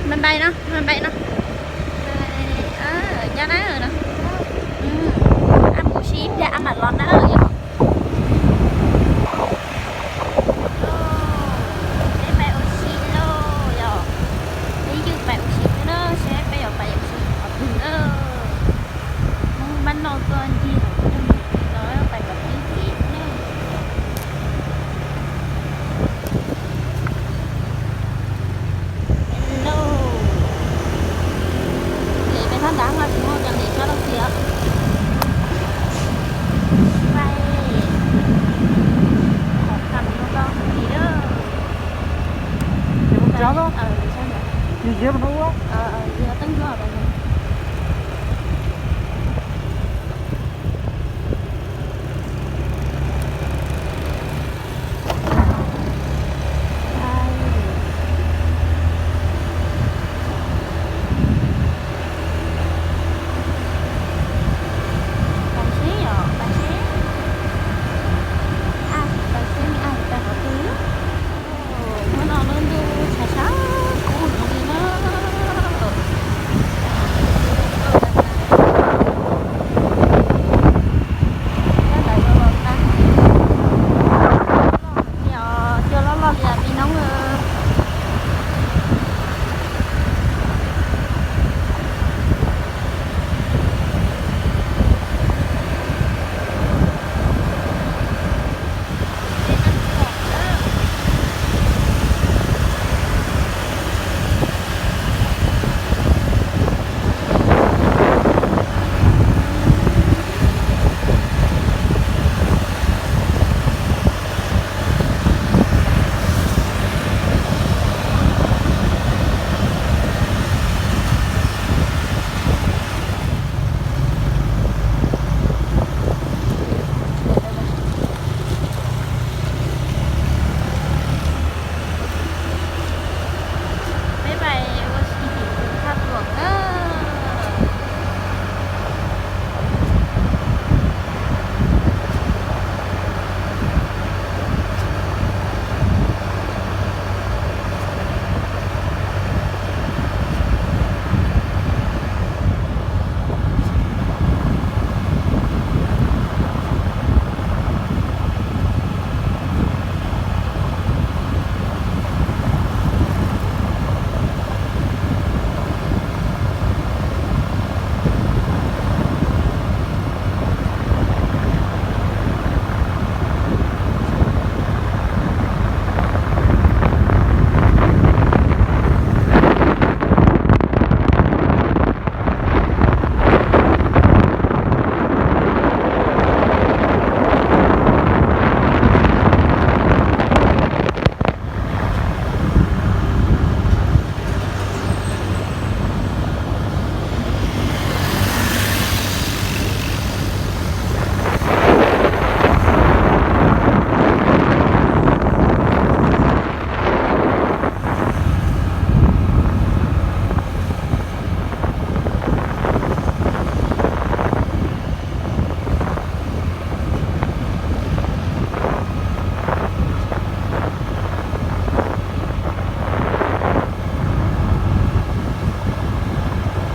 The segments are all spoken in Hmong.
Bye bye no, bye bye no. Nyob na no. Ab mus ua si ib pliag ab mam los na yom. Peb pais ua si lauj yom. Peb ywj pais ua si xwb na, seb peb yuav pais ua si qhov twg na. Muab npab noj tuaj ncig los pais kom tib kev na. Hello. Ces peb thab nrad no tsis muaj cov ntev sab laj xi os. Pais kom kam no tau hais li lawm. Teeb ntuj. Pais seb yom, pais seb. Pais seb me ab pais qhov twg. Hnub no lub ntuj tshav tshav kub heev li na. Cua loj loj li me noob. Peb pais ua si tim thaj luam na.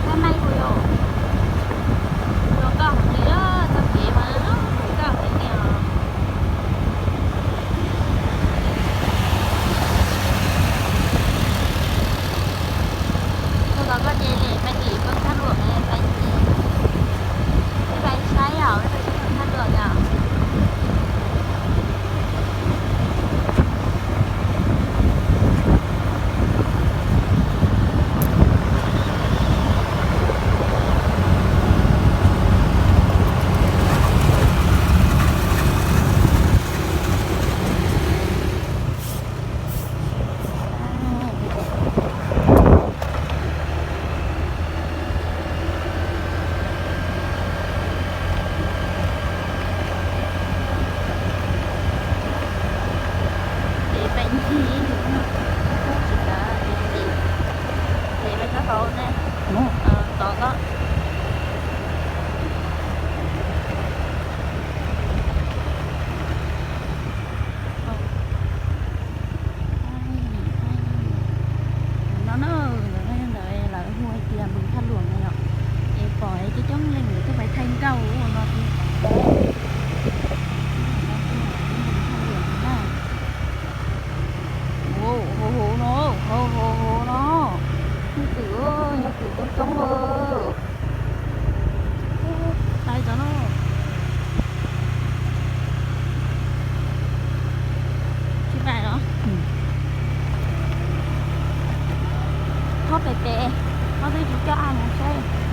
Koj maij kuv yom. Los koj hais tias txoj kev mas koj hais tias tus los koj ces pais tim peb thaj luam, pais tim, peb pais saib os, peb pais tim thaj luam yom. Ces pais ncig, tsis pub tsis kav, ces pais sab tod ne, tod ko. No na, Tias npws thaj luam no yom, es pom coob coob leej lawv tuaj pais thaij nkauj ua no tiag. Npws thaj luam no na. Hauv hauv no, hauv hauv hauv no, nyuj twm, nyuj twm coob coob. Tais cov no. Tsis pais los? Thaub pem pem, thaub twb tsis coj mus seb.